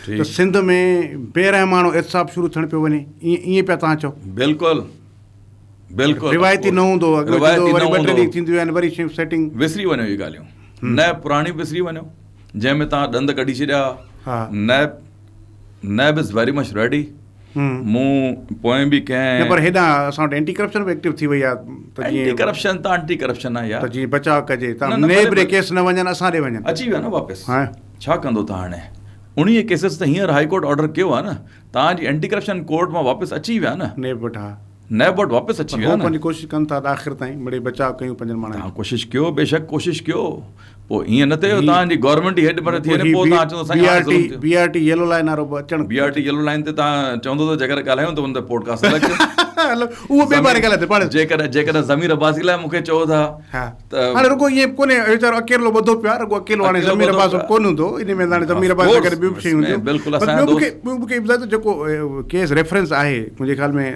ته سنڌ ۾ بي رحماڻو احتساب شروع ٿيڻ پيو وڃي ائين ائين پيا توهان چئو. بلڪل بلڪل روايتي نه هوندو اڳ ۾ ٿيندو وري ٻه ٽي ڏينهن ٿينديون آهن وري شيون سيٽنگ. وسري وڃو اهي ڳالهيون نيب پراڻي به وسري وڃو جنهن ۾ توهان ڏند ڪڍي ڇڏيا NAB NAB is very much ready مون پوئين به ڪنهن نه پر هيڏانهن اسان وٽ اينٽي ڪرپشن به ايڪٽو ٿي وئي آهي ته جيئن اينٽي ڪرپشن ته اينٽي ڪرپشن آهي يار ته جيئن بچاء ڪجي ته نيب ڏي ڪيس نه وڃن اسان ڏي وڃن اچي ويا نه واپس ڇا ڪندو تان هاڻي انهي ڪيسز ته هينئر هائي ڪورٽ آرڊر ڪيو آهي نه توهان جي اينٽي ڪرپشن ڪورٽ مان واپس اچي ويا نه نيب وٽ ها نيب وٽ واپس اچي ويا نه. هو پنهنجي ڪوشش ڪن ٿا ته آخر تائين مڙئي بچاء ڪيون پنهنجن ماڻهن جو. توهان ڪوشش ڪيو بيشڪ ڪوشش ڪيو پوء ائين نه ٿئي جو توهان جي گورنمينٽ ئي هيڏ مٿي ٿي وڃي پوء توهان چوندو سائين هاڻي ظلم ٿيو. B R T yellow line وارو به اچڻ. B R T yellow line تي توهان چوندو ته جيڪڏهن ڳالهايون ته ان تي پوڊڪاسٽ الڳ ٿيو. هلو اهو ٻئي باري ڳالهائي ٿي پاڻ. جيڪڏهن جيڪڏهن ضمير عباسي لاء مون کي چئو ٿا ته. هاڻي رڳو ائين ڪونهي ويچارو اڪيلو ٻڌو پيو آهي رڳو اڪيلو هاڻي ضمير عباس ڪونه هوندو ان ۾ هاڻي ضمير عباس سان گڏ ٻيون به شيون هونديون. بلڪل اسان جا دوست. ٻيو مون کي ٻڌايو ته جيڪو ڪيس ريفرنس آهي منهنجي خيال ۾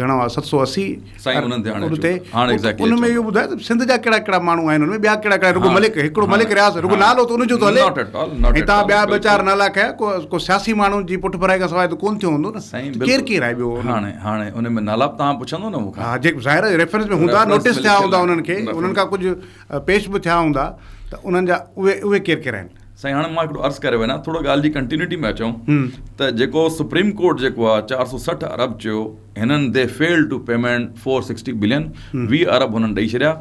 گهڻو آهي 780 سائين انهن تي هاڻي تي هاڻي ايگزيڪٽلي ان ۾ اهو ٻڌايو ته سنڌ جا ڪهڙا ڪهڙا ماڻهو آهن ان ۾ ٻيا ڪهڙا ڪهڙا رڳو ملڪ هڪڙو ملڪ رياض رڳو نالو ته ان جو ٿو هلي not at all not ۽ توهان ٻيا ٻه چار نالا کنيا ڪو ڪو سياسي ماڻهن جي پٺڀرائي کان سواء ته ڪونه ٿيو هوندو نه سائين ڪير ڪير آهي ٻيو هاڻي هاڻي ان ۾ نالا به توهان پڇندو نه مون کان ها جي ظاهر آهي ريفرنس ۾ هوندا نوٽيس ٿيا هوندا انهن کي انهن کان ڪجهه پيش به ٿيا هوندا ته انهن جا اهي اهي ڪير ڪير آهن سائين هاڻي مان هڪڙو عرض ڪري وڃان ٿورو ڳالهه جي ڪنٽينيوٽي ۾ اچون ته جيڪو سپريم ڪورٽ جيڪو آهي 460 ارب چيو هنن the fail to payment 460 billion 20 ارب هنن ڏئي ڇڏيا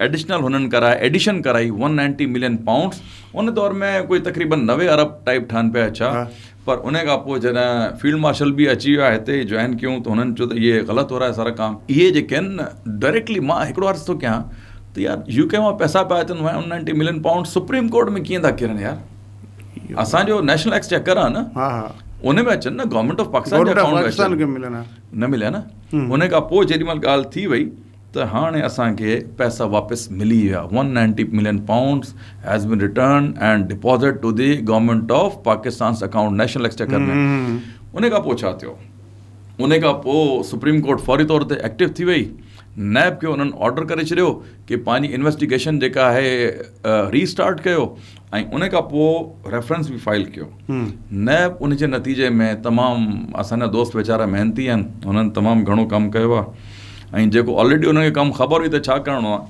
ايڊيشنل هنن ڪرائي ايڊيشن ڪرائي 190 ملين پائونڊس ان دور ۾ ڪوئي تقريبن 90 ارب ٽائپ ٺهن پيا ڇا پر ان کان پوء جڏهن فيلڊ مارشل به اچي ويا هتي جوائن ڪيون ته هنن چيو ته اهي غلط هو رها هي سارا ڪام اهي جيڪي آهن ڊائريڪٽلي مان هڪڙو عرض ٿو ڪيان ته يار يو ڪي مان پئسا پيا اچن 190 ملين پائونڊ سپريم ڪورٽ ۾ ڪيئن ٿا ڪرن يار اسان جو نيشنل ايڪسچيڪر آ نه ان ۾ اچن نه گورنمينٽ آف پاڪستان جي اڪائونٽ ۾ اچن نه مليا نه ان کان پوء جيڏي مهل ڳالهه ٿي وئي ته هاڻي اسان کي پئسا واپس ملي ويا 190 million pounds has been return and deposit to the government of Pakistan's account national exchequer ۾ ان کان پوء ڇا ٿيو ان کان پوء سپريم ڪورٽ فوري طور تي ايڪٽو ٿي وئي نيب کي انهن آرڊر ڪري ڇڏيو ڪي پنهنجي انويسٽيگيشن جيڪا آهي ري اسٽارٽ ڪيو ۽ ان کان پوء ريفرنس به فائل ڪيو نيب ان جي نتيجي ۾ تمام اسان جا دوست ويچارا محنتي آهن انهن تمام گهڻو ڪم ڪيو آهي ۽ جيڪو آلريڊي انهن کي ڪم خبر هئي ته ڇا ڪرڻو آهي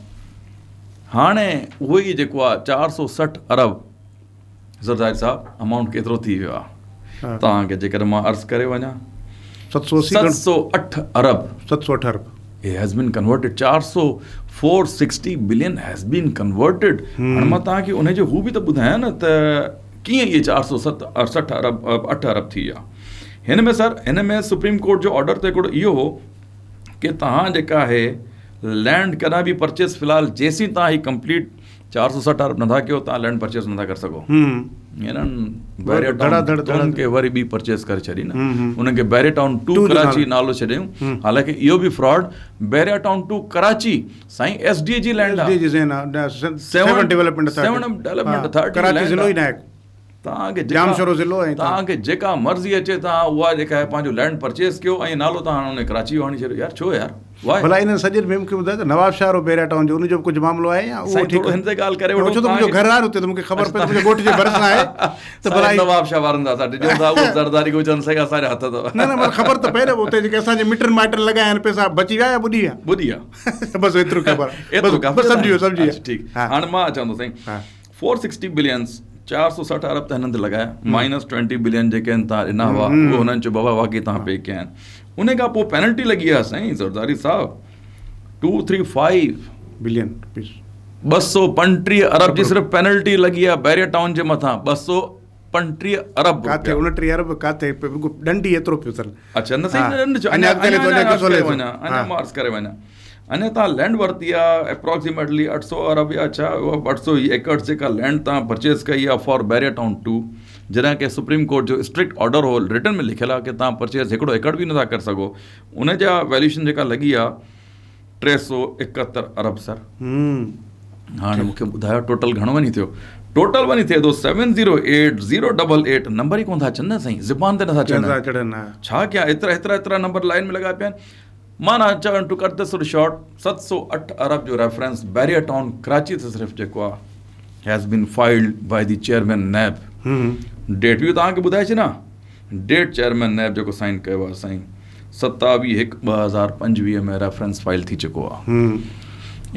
هاڻي اهو ئي جيڪو آهي 460 ارب زرداري صاحب امائونٽ ڪيترو ٿي ويو آهي توهان کي جيڪڏهن مان عرض ڪري وڃان 708 ارب 708 ارب he has been converted 400 460 billion has been converted هاڻي مان توهان کي ان جو هو به ته ٻڌايان نه ته ڪيئن اهي 460 ارب 8 ارب ٿي ويا هن ۾ سر هن ۾ سپريم ڪورٽ جو آرڊر ته هڪڙو اهو هو ڪي توهان جيڪا آهي لينڊ ڪڏهن به پرچيز في الحال جيسين توهان هي ڪمپليٽ 460 ارب نٿا ڪيو تان لينڊ پرچيز نٿا ڪري سگهو هنن بحريا ٽائون کي وري ٻي پرچيز ڪري ڇڏي نه انهن کي بحريا ٽائون 2 ڪراچي نالو ڇڏيون حالانڪه اهو به فراڊ بحريا ٽائون 2 ڪراچي سائين ايس ڊي جي لينڊ آ 7 ڊيولپمينٽ 7 ڊيولپمينٽ اٿارٽي ڪراچي ضلعو ئي ناهي توهان کي ڄامشورو ضلعو ۽ توهان کي جيڪا مرضي اچي توهان اها جيڪا آهي پنهنجو لينڊ پرچيز ڪيو ۽ نالو توهان ان ڪراچي جو هڻي ڇڏيو يار ڇو يار واء ڀلا انهن سڄن ۾ مون کي ٻڌايو ته نواب شاهه وارو بحريا ٽائون جو ان جو به ڪجهه معاملو آهي يا اهو سائين ٿورو هن تي ڳالهه ڪري وٺو ڇو ته منهنجو گهر آهي اتي ته مون کي خبر پئي ته منهنجي ڳوٺ جي ڀرسان آهي ته ڀلا نواب شاهه وارن سان اسان ڊڄون ٿا اهو زرداري ڪو چون سائين اسان جا هٿ اٿو نه نه مطلب خبر ته پئي نه اتي جيڪي اسان جي مٽن مائٽن لڳايا آهن پئسا بچي ويا يا ٻڏي ويا ٻڏي ويا بس ايترو خبر ايترو بس سمجهي ويو سمجهي ويو ٺيڪ هاڻي مان اچان ٿو سائين 460 بلينز، 460 ارب ته هنن تي لڳايا، مائنس 20 بلين جيڪي هن تان ڏنا هئا اهي هنن چيو بابا واقعي توهان پي ڪيا آهن. ان کان پوء پينلٽي لڳي آهي سائين زرداري صاحب 235 بلين روپيز 235 ارب جي صرف پينلٽي لڳي آهي بحريا ٽائون جي مٿان 235 ارب ڪاٿي 29 ارب ڪاٿي ڏنڊ ئي ايترو پيو اٿن. اڇا نه سائين ڏنڊ ڇو اڃا اڃا اڃا مان عرض ڪري وڃان اڃا توهان لينڊ ورتي آ اپروڪسيميٽلي 800 ارب يا ڇا 800 ايڪڙ جيڪا لينڊ توهان پرچيز ڪئي آ فار بحريا ٽائون 2 جڏهن ڪي سپريم ڪورٽ جو اسٽرڪٽ آرڊر هو رٽن ۾ لکيل آ ڪي توهان پرچيز هڪڙو ايڪڙ به نٿا ڪري سگهو ان جا ويليوشن جيڪا لڳي آ 371 ارب سر هاڻي مونکي ٻڌايو ٽوٽل گهڻو وڃي ٿيو ٽوٽل وڃي ٿئي ٿو 708088 نمبر ئي ڪون ٿا اچن نه سائين زبان تي نٿا چڙهن ڇا ڪيان ايترا ايترا ايترا نمبر لائن ۾ لڳا پيا آهن معنيٰ چوڻ ٽو ڪٽ دس شارٽ 708 ارب جو ريفرنس بحريا ٽائون ڪراچي تي صرف جيڪو آهي has been filed by the chairman NAB date به توهان کي ٻڌائي ڇڏيان. ڊيٽ چيئرمين نيب جيڪو سائن ڪيو آهي سائين 27 1 2025 ۾ ريفرنس فائل ٿي چڪو آهي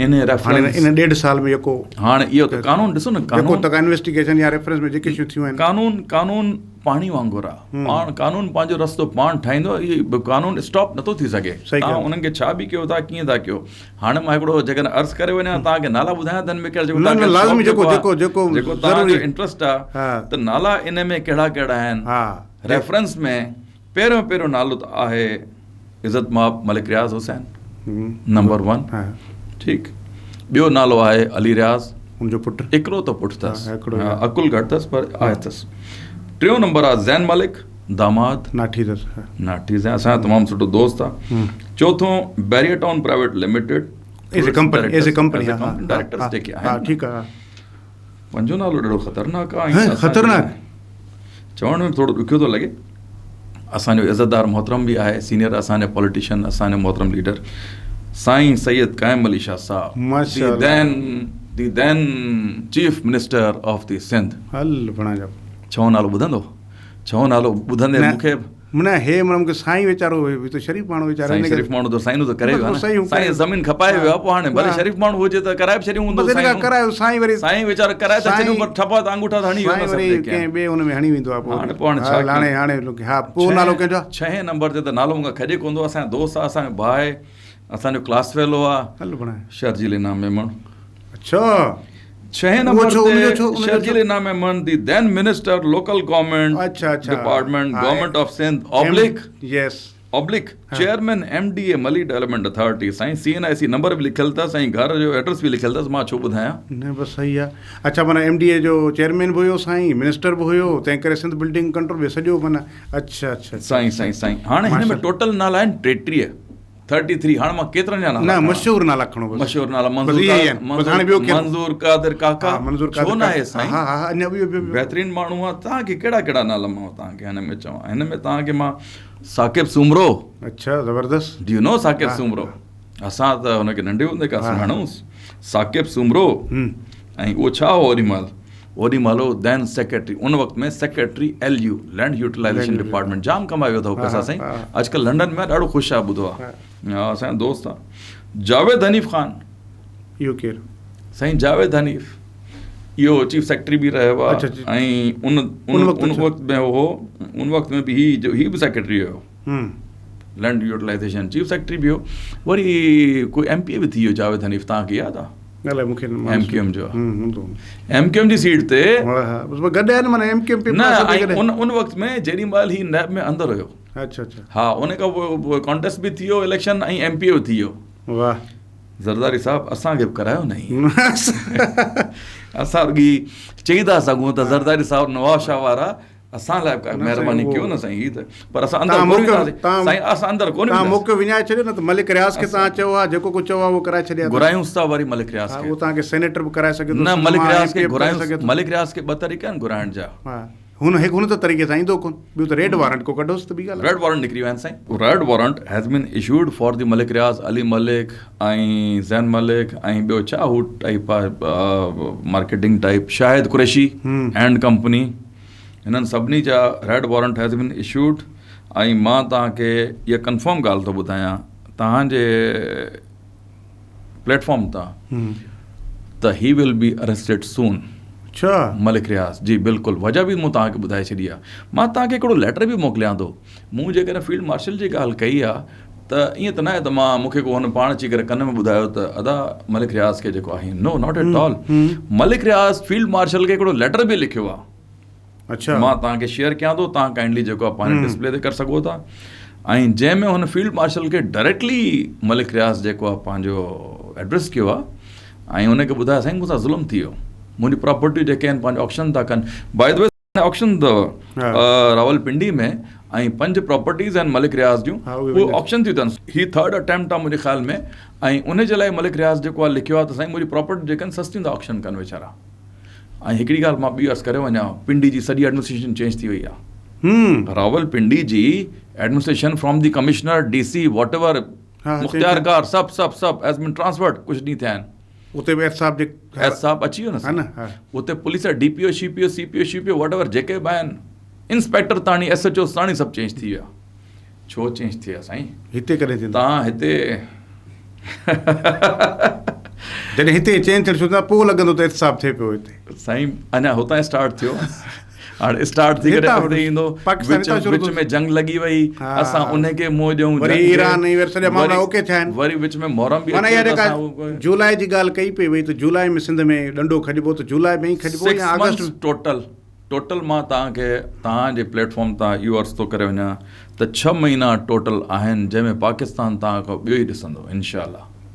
ان ريفرنس ان ڏيڍ سال ۾ جيڪو هاڻي اهو ته قانون ڏسو نه قانون جيڪو تڪ انويسٽيگيشن يا ريفرنس ۾ جيڪي شيون ٿيون آهن قانون قانون پاڻي وانگر آهي پاڻ قانون پنهنجو رستو پاڻ ٺاهيندو اهو قانون اسٽاپ نٿو ٿي سگهي توهان انهن کي ڇا به ڪيو ٿا ڪيئن ٿا ڪيو هاڻي مان هڪڙو جيڪڏهن عرض ڪري وڃان توهان کي نالا ٻڌايان ته ان ۾ ڪهڙا جيڪو توهان کي لازمي جيڪو جيڪو جيڪو جيڪو توهان جو انٽرسٽ آهي ته نالا ان ۾ ڪهڙا ڪهڙا آهن ريفرنس ۾ پهريون پهريون نالو ته آهي عزت ماب ملڪ رياض حسين نمبر 1 ٺيڪ ٻيو نالو آهي علي رياض ان جو پٽ هڪڙو ته پٽ اٿس عقل گهٽ اٿس پر آهي اٿس ٽيون نمبر آهي زين ملڪ داماد ناٺي اٿس ناٺي سائين اسان جو تمام سٺو دوست آ چوٿون Bahria town private limited as a company as a company directors جيڪي آهن ٺيڪ آ پنجون نالو ڏاڍو خطرناڪ آ خطرناڪ چوڻ ۾ ٿورو ڏکيو ٿو لڳي اسان جو عزتدار محترم به آهي سينيئر اسان جو پوليٽيشن اسان جو محترم ليڊر سائين سيد قائم علي شاهه صاحب the then the then chief minister of the Sindh هل بڻا جا ڇهون نالو ٻڌندو ڇهون نالو ٻڌندي مون کي به معنيٰ هي معنيٰ مونکي سائين ويچارو هي ته شريف ماڻهو ويچارو سائين شريف ماڻهو ته سائين ته ڪري ويو نه سائين زمين کپائي ويو آهي پوء هاڻي ڀلي شريف ماڻهو هجي ته ڪرائي به ڇڏيون هوندو سائين ڪرايو سائين وري سائين ويچارو ڪرائي ته ڇڏيون پر ٺپا ته آڱوٺا ته هڻي ويو نه سڀ جيڪي ڪنهن ٻئي ان ۾ هڻي ويندو آهي پوء هاڻي پوء هاڻي ڇا هاڻي هاڻي ها پوء نالو ڪنهن جو ڇهين نمبر تي ته نالو مونکان کڄي ڪونه ٿو اسان جو دوست آهي اسان جو ڀاء آهي اسان جو ڪلاس فيلو آهي هل بڻائي شرجيل انعام ميمڻ اڇا ڇهين نمبر تي Sharjeel Inam Memon the then minister local government department government of Sindh oblique yes oblique chairman M D A Malir development authority سائين سي اين آء سي نمبر به لکيل اٿس ۽ گهر جو ايڊريس به لکيل اٿس مان ڇو ٻڌايان نه بس صحيح آ اڇا معنيٰ ايم ڊي اي جو چيئرمين به هيو سائين منسٽر به هيو تنهن ڪري سنڌ بلڊنگ ڪنٽرول به سڄو معنيٰ اڇا اڇا سائين سائين سائين هاڻي هن ۾ ٽوٽل نالا آهن 33 ٿرٽي ٿري هاڻ مان ڪيترن جا نالا نه مشهور نالا کڻو بس مشهور نالا منظور بس هاڻي ٻيو ڪير منظور قادر ڪاڪا منظور قادر ڇو ناهي سائين ها ها اڃا ٻيو ٻيو بهترين ماڻهو آ توهان کي ڪهڙا ڪهڙا نالا مان توهان کي هن ۾ چوان هن ۾ توهان کي مان ثاقب سومرو اڇا زبردست do you نو ثاقب سومرو اسان ته هن کي ننڍي هوندي کان سڃاڻونس ثاقب سومرو ۽ اهو ڇا هو اوڏي مهل اوڏي مهل هو دين سيڪريٽري ان وقت ۾ secretary L U land utilization department جام ڪمائي ويو اٿو پئسا سائين اڄڪلهه لنڊن ۾ ڏاڍو خوش آهي ٻڌو آهي ها اسان جو دوست آهي جاويد حنيف خان اهو ڪير سائين جاويد حنيف اهو چيف سيڪريٽري به رهيو آهي ۽ ان ان وقت ۾ هو ان وقت ۾ به هي هي به سيڪريٽري هيو لينڊ يوٽيلائزيشن چيف سيڪريٽري به هو وري ڪوئي ايم پي اي به ٿي ويو جاويد حنيف توهان کي ياد آهي الائي مون کي ايم ڪيو ايم جو هوندو ايم ڪيو ايم جي سيٽ تي ها ها بس گڏ آهن معنيٰ ايم ڪيو ايم نه ۽ ان ان وقت ۾ جيڏي مهل هي نيب ۾ اندر هيو اڇا اڇا ها ان کان پوء ڪانٽيسٽ به ٿي ويو اليڪشن ۽ ايم پي اي به ٿي ويو واهه زرداري صاحب اسان کي به ڪرايو نه اسان رڳي چئي ٿا سگهون ته زرداري صاحب نواب شاهه وارا اسان لاء به مهرباني ڪيو نه سائين هي ته پر اسان اندر ڪونه وينداسين سائين اسان اندر ڪونه وينداسين موقعو وڃائي ڇڏيو نه ته ملڪ رياض کي توهان چئو ها جيڪو ڪجهه چئو ها اهو ڪرائي ڇڏي ها گهرايونس ٿا وري ملڪ رياض کي اهو توهان کي سينيٽر به ڪرائي سگهي ٿو نه ملڪ رياض کي گهرايونس ملڪ رياض کي ٻه طريقا آهن گهرائڻ جا ها هن هڪ هن ته طريقي سان ايندو ڪونه ٻيو ته ريڊ وارنٽ ڪو ڪڍوس ته ٻي ڳالهه ريڊ وارنٽ نڪري ويا آهن سائين red warrant has been issued for the Malik Riaz Ali Malik ۽ Zain Malik ۽ ٻيو ڇا هو ٽائپ آهي marketing type Shahid Qureshi and company هنن سڀني جا ريڊ وارنٽ هيز بين اشوڊ ۽ مان توهان کي اها ڪنفرم ڳالهه ٿو ٻڌايان توهان جي پليٽ فارم تان ته هي ول بي اريسٽيڊ سون. اڇا. ملڪ رياض جي بلڪل وجه به مون توهان کي ٻڌائي ڇڏي آهي مان توهان کي هڪڙو ليٽر به موڪليان ٿو مون جيڪڏهن فيلڊ مارشل جي ڳالهه ڪئي آهي ته ائين ته ناهي ته مان مون کي ڪو هن پاڻ اچي ڪري ڪن ۾ ٻڌايو ته ادا ملڪ رياض کي جيڪو آهي no not at all Malik Riaz field marshal کي هڪڙو ليٽر به لکيو آهي اڇا مان توهان کي شيئر ڪيان ٿو توهان ڪائنڊلي جيڪو آهي پنهنجي ڊسپلي تي ڪري سگهو ٿا ۽ جنهن ۾ هن فيلڊ مارشل کي ڊائريڪٽلي ملڪ رياض جيڪو آهي پنهنجو ايڊريس ڪيو آهي ۽ هن کي ٻڌايو سائين مون سان ظلم ٿي ويو منهنجي پراپرٽيون جيڪي آهن پنهنجو آڪشن ٿا ڪن باء the V auction اٿو راولپنڊي ۾ ۽ پنج پراپرٽيز آهن ملڪ رياض جون اهي آڪشن ٿيون اٿن هي ٿرڊ اٽيمپٽ آهي منهنجي خيال ۾ ۽ ان جي لاء ملڪ رياض جيڪو آهي لکيو آهي ته سائين منهنجي پراپرٽي جيڪا آهن سستيون ٿا آڪشن ڪن ويچارا ۽ هڪڙي ڳالهه مان ٻي عرض ڪري وڃان پنڊي جي سڄي ايڊمنسٽريشن چينج ٿي وئي آهي راولپنڊي جي administration from the commissioner D C whatever مختيارڪار سڀ سڀ سڀ هيز بين ٽرانسفرڊ ڪجهه ڏينهن ٿيا آهن اتي به احتساب جي احتساب اچي ويو نه سائين اتي پوليس جا D P O C P O C P O C P O whatever جيڪي به آهن انسپيڪٽر تاڻي ايس ايڇ اوز تاڻي سڀ چينج ٿي ويا. ڇو چينج ٿي ويا سائين؟ هتي ڪڏهن ٿيندو؟ توهان هتي جڏهن هتي چينج ٿيڻ شروع ٿيندا پوء لڳندو ته احتساب ٿئي پيو هتي. سائين اڃا هتان اسٽارٽ ٿيو هاڻي اسٽارٽ ٿي ڪري اڳتي ايندو وچ ۾ جنگ لڳي وئي اسان ان کي منهن ڏيون وري ايران ۽ وري سڄا معاملا اوڪي ٿيا آهن وري وچ ۾ محرم به معنيٰ اها جيڪا جولاء جي ڳالهه ڪئي پئي وئي ته جولاء ۾ سنڌ ۾ ڏنڊو کڄبو ته جولاء ۾ ئي کڄبو يا آگسٽ ٽوٽل ٽوٽل مان توهان کي توهان جي پليٽ فارم تان اهو عرض ٿو ڪري وڃان ته ڇهه مهينا ٽوٽل آهن جنهن ۾ پاڪستان توهان کان ٻيو ئي ڏسندو انشاء الله.